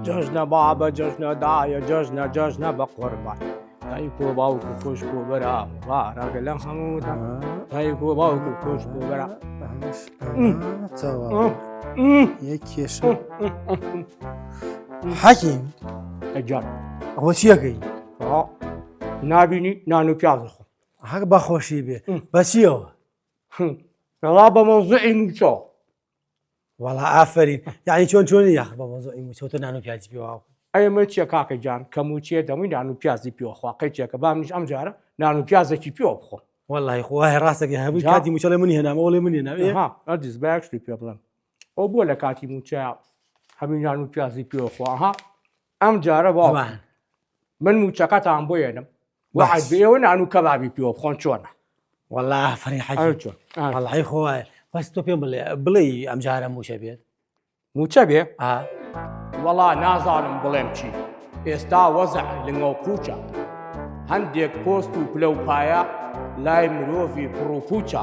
جەژنە بابە جەژنە دایە جەژنە جەژنە بە قوربان دایک و باوک و خوشک و برا مبارەک لە هەمووتان دایک و باوک و خوشک و برا یەک کێشە حەکیم گیان ئەوە چیەکەی نابینی نان و پیاز خۆ هەک بەخۆشی بێ بەچیەوە وەڵا بە مەوزوعی مووچەوە وەڵا ئافەرین یعنی چۆن چۆنی یاخ بە مەوزوعی مووچەوە تۆ نان و پیازی پێوە ئەمە چیە کاکە گیان کە مووچەیە دەمووی نان و پیازی پێوە خوا قەی چیەکە با منیش ئەم جارە نان و پیازێکی پێوە بخۆم وەڵی خۆ ڕاستەکە هەبوو جا. کاتی مووچەڵێ منی هێنامە وەڵێ منی هێنام ئێ ها ئەدیز با یەک شتی پێ بڵێم ئەو بۆ لە کاتی مووچەیە هەمووی نان و پیازی پێوە خوا ها ئەم جارە با جوان من مووچەکەتان بۆ یەنم وعد باش. بێ ئێوە نان و کەبابی پێوە بخۆن چۆنە وەڵا ئافەرین حەجی ئەرێ چۆن ئا. وەڵی خۆ وایە بەس تۆ پێم بڵێ بڵێ ئەم جارە مووچە بێت مووچە بێ ئا وەڵا نازانم بڵێم چی ئێستا وەزع لنگە و قوچە هەندێک پۆست و پلە و پایە لای مرۆڤی پڕ و پوچە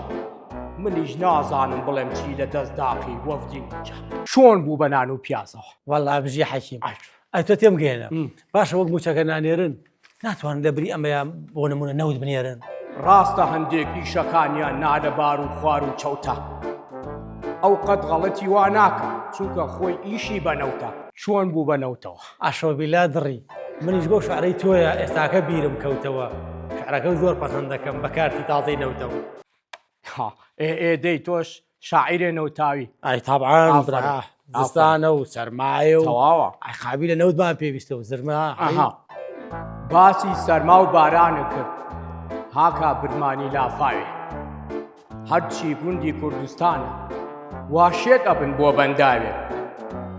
منیش نازانم بڵێم چی لە دەست داقی وەفدی مووچە چۆن بوو بە نان و پیازەوە وەڵا بژی حەکیم ئای. ئەی تۆ تێم گەیەنە م. باشە وەک مووچەکە نانێرن ناتوانن لە بری ئەمەیان بۆ نمونە نەوت بنێرن. ڕاستە هەندێک ئیشەکانیان نالەبار و خوار و چەوتە ئەو قەت غەڵەتی وا ناکا چونکە خۆی ئیشی بە نەوتە. چۆن بوو بە نەوتەوە؟ عەشەوبیلا دڕی منیش بەو شعرەی تۆیە ئێستاکە بیرم کەوتەوە شعرەکەو زۆر پەسەند دەکەم بە کارتی تازەی نەوتەوە. ها ئێ ئێ دەی تۆش شاعیرێ نەوتاوی. ئای تەبعەن ئافەرین برا ئافەرین. زستانە و سەرمایە و تەواوە. ئای قابیلە نەوتمان پێویستە و زرمە ئەها باسی سەرما و بارانت کرد هاکا برمانی لافاوێ هەرچی گوندی کوردستانە وا شێت ئەبن بۆ بەنداوێ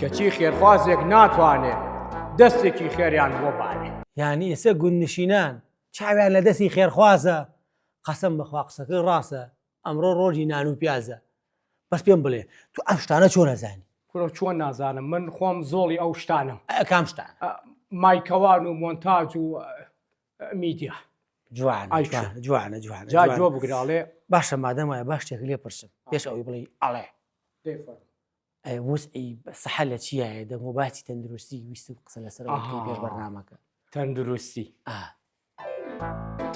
کەچی خێرخوازێک ناتوانێ دەستێکی خێریان بۆ باوێ. یانی ئێستا گوندنشینان چاویان لە دەستی خێرخوازە قەسەم بەخوا قسەکەی ڕاستە ئەمڕۆ ڕۆژی نان و پیازە بەس پێم بڵێ تو ئەم شتانە چۆن ئەزانی؟ کورە چۆن نازانم من خۆم زۆڵی ئەو شتانم. ئە کام شتانە؟ مایکەوان و مۆنتاج و میدیا. جوانە ئای جوانە جوانە جوانە جا جوانە. جۆ بگرە ئەڵێ. باشە مادەم وایە با شتێک لێ پرسم پێش ئەوەی بڵێی ئەڵێ. دەی فەرموو. ئەی وەزعی سەحە لە چیایە دەنگ و باسی تەندروستی ویستم قسە لەسەر ئەوە بکەی پێش ئەها. بەرنامەکە. تەندروستی. ئا.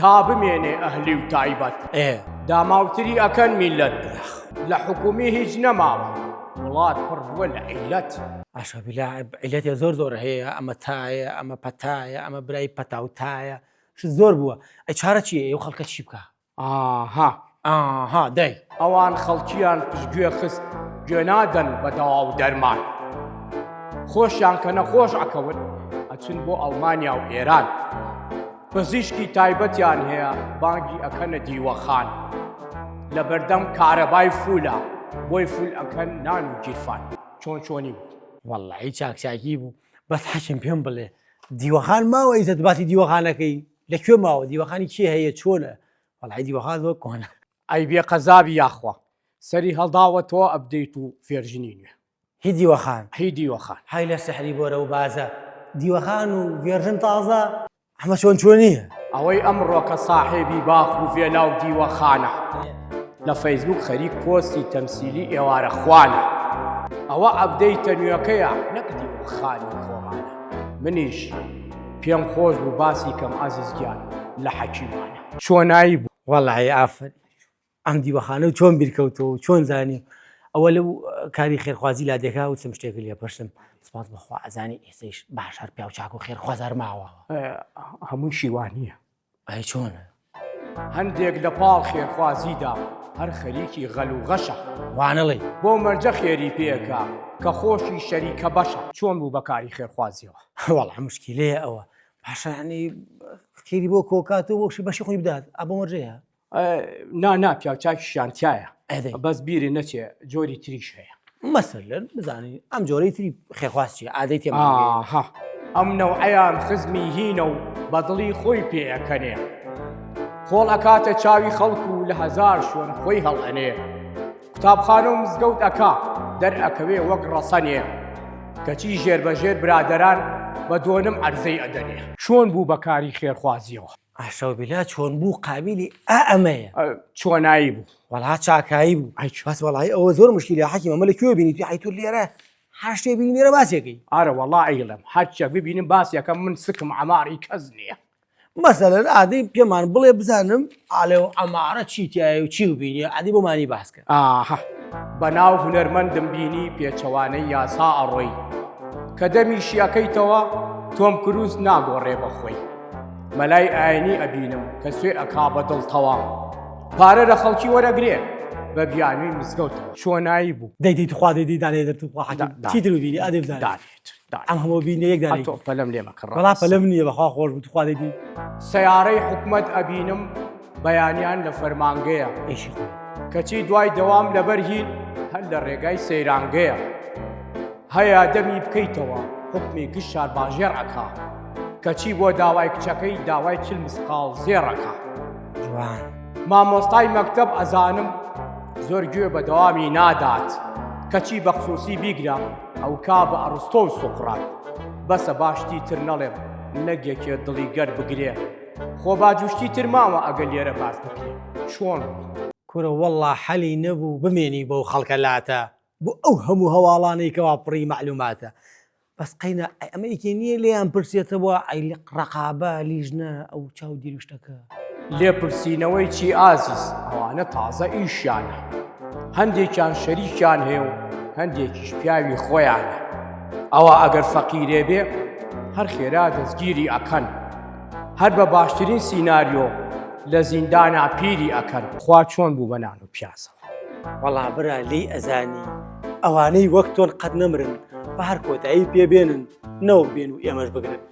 تا بمێنێ ئەهلی و تایبەت. ئێ. داماوتری ئەکەن میللەت. لە حکومی هیچ نەماوە وڵات پڕ بووە لە عیللەت. عاشە بیلا عیللەتێ زۆر زۆر هەیە ئەمە تایە ئەمە پەتایە ئەمە برای پەتا و تایە شت زۆر بووە ئەی چارە چییە ئەو خەڵکە چی بکا؟ ئاها. ئاها دەی. ئەوان خەڵکیان پشتگوێ خست گوێ نادەن بە دەوا و دەرمان خۆشیان کە نەخۆش ئەکەون ئەچن بۆ ئەڵمانیا و ئێران پزیشکی تایبەتیان هەیە بانگی ئەکەنە دیوەخان لە بەردەم کارەبای فولە بۆی فول ئەکەن نان و گیرفان چۆن چۆنی بوو. وەڵڵاهی چاک چاکی بوو بەس حەکیم پێم بڵێ دیوەخان ماوە ئیزەت باسی دیوەخانەکەی لە کوێ ماوە دیوەخانی کێ هەیە چۆنە وەڵی دیوەخان زۆر کۆنە. ئەی بێ قەزابی یاخوا سەری هەڵداوە تۆ ئەپدەیت و version ی نوێ. هی دیوەخان. هی دیوەخان. هەی لە سحری بۆرە و بازە. دیوەخان و version تازە ئەمە چۆن چۆنیە. ئەوەی ئەمڕۆکە ساحێبی باخ و ڤێلا و دیوەخانە لە فەیسبوک خەریک پۆستی تەمسیلی ئێوارە خوانە ئەوە update ە نوێکەیە نەک دیوەخانی خۆمانە منیش پێم خۆش بوو باسی کەم عەزیز گیان لە حەکیمانە. چۆنایی بوو. وەڵاهی ئافەرین ئەم دیوەخانە و چۆن بیرکەوتەوە و چۆن زانی ئەوە لەو کاری خێرخوازی لادێکا وتم شتێک لێ پرسم سپاس بەخوا ئەزانی ئێسەیش باش هەر پیاو چاک و خێرخواز هەر ماوە هەمووشی وا نییە. ئەی چۆنە؟ هەندێک لە پاڵ خێرخوازیدا هەر خەریکی غەل و غەشە. وانەڵێی. بۆ مەرجە خێری پێکا کە خۆشی شەریکە بەشە. چۆن بوو بە کاری خێرخوازیەوە؟ وەڵا مشکیلەیە ئەوە باشە یانی خێری بۆ کۆکات و بۆشی بەشی خۆی بدات ئا بۆ مەرجەیە نا نا پیاوچاکیشیان تایە بەس بیری نەچێ جۆری تریش هەیە. مەسەلەن بزانین ئەم جۆرەی تری خێرخواز چیە ئادەی تێ ئاها ئەم نەوعەیان خزمی هینە و بەدڵی خۆی پێ ئەکەنێ خۆڵ ئەکاتە چاوی خەڵک و لە هەزار شوێن خۆی هەڵئەنێ قوتابخانە و مزگەوت ئەکا دەرئەکەوێ وەک ڕەسەنێ کەچی ژێربەژێر برادەران بە دۆنم عەرزەی ئەدەنێ. چۆن بوو بە کاری خێرخوازیەوە؟ حاشا بیلا چۆن بوو قابیلی ئا ئەمەیە. چۆنایی بوو. وەڵا چاکایی بوو. ئەی بەس وەڵی ئەوە زۆر مشکیلە حەکیم ئەمە لە کوێ بینی توی حەی تۆ لێرە هەر شتێ بینی لێرە باسێکەی. ئارە وەڵا ئەیڵێم هەرچیەک ببینم باسێکەم من سکم عەماری کەس نییە. مەسەلەن ئادەی پێمان بڵێ بزانم ئالێ و عەمارە چی تایە و چی و بینیە ئادی بۆمانی باس کە. ئاها بەناو هونەرمەندم بینی پێچەوانەی یاسا ئەڕۆی کە دەمیشی ئەکەیتەوە تۆم کروز ناگۆڕێ بە خۆی مەلای ئاینی ئەبینم کە سوێ ئەکا بە دڵتەوە پارە لە خەڵکی وەرەگرێ بە بیانووی مزگەوتەوە چۆنایی بوو. دەی دەی توخوا دەی دەی دانێ دەر توخوا حەکیم چی تر بینی ئادەی بزانێ. دانێت دانێت. ئەم هەموو بینیە یەک دانێ. ئەتۆ پەلەم لێ مەکە وەڵا ڕاست. پەلەم نییە بەخوا خۆش بوو توخوا دەی دەی. سەیارەی حکومەت ئەبینم بەیانیان لە فەرمانگەیە. ئیشی خۆی. کەچی دوای دەوام لەبەر هین هەر لە ڕێگای سەیرانگەیە. هەیە دەمی بکەیتەوە حوکمی گشت شارباژێڕ ئەکا کەچی بۆ داوای کچەکەی داوای 40 مسقاڵ زێڕ ئەکا. جوان. مامۆستای مەکتەب ئەزانم زۆر گوێ بە دەوامی نادات کەچی بە خسوسی بیگرە ئەوکا بە ئەڕستۆ و سوقرات. بەسە با شتی تر نەڵێم نەک یەکێ دڵی گەر بگرێ. خۆ با جوشتی تر ماوە ئەگەر لێرە باس بکرێ. چۆن بوو؟ کورە وەڵا حەلی نەبوو بمێنی بەو خەڵکە لاتە. بۆ ئەو هەموو هەواڵانەی کەوا پڕی مەعلوماتە بەس قەینا ئەی ئەمە یەکێ نییە لێیان پرسێتەوە ئەی لق ڕەقابە لیژنە ئەو چاودێری و شتەکە. لێپرسینەوەی چی ئازیز ئەوانە تازە ئیشیانە هەندێکیان شەریکیان هەیە و هەندێکیش پیاوی خۆیانە ئەوە ئەگەر فەقیرێ بێ هەر خێرا دەستگیری ئەکەن هەر بە باشترین سیناریۆ لە زیندانا پیری ئەکەن. خوا چۆن بوو بە نان و پیازەوە. وەڵا برا لێی ئەزانی ئەوانەی وەک تۆن قەت نەمرن با هەر کۆتایی پێ بێنن نەوەک بێن و ئێمەش بگرن.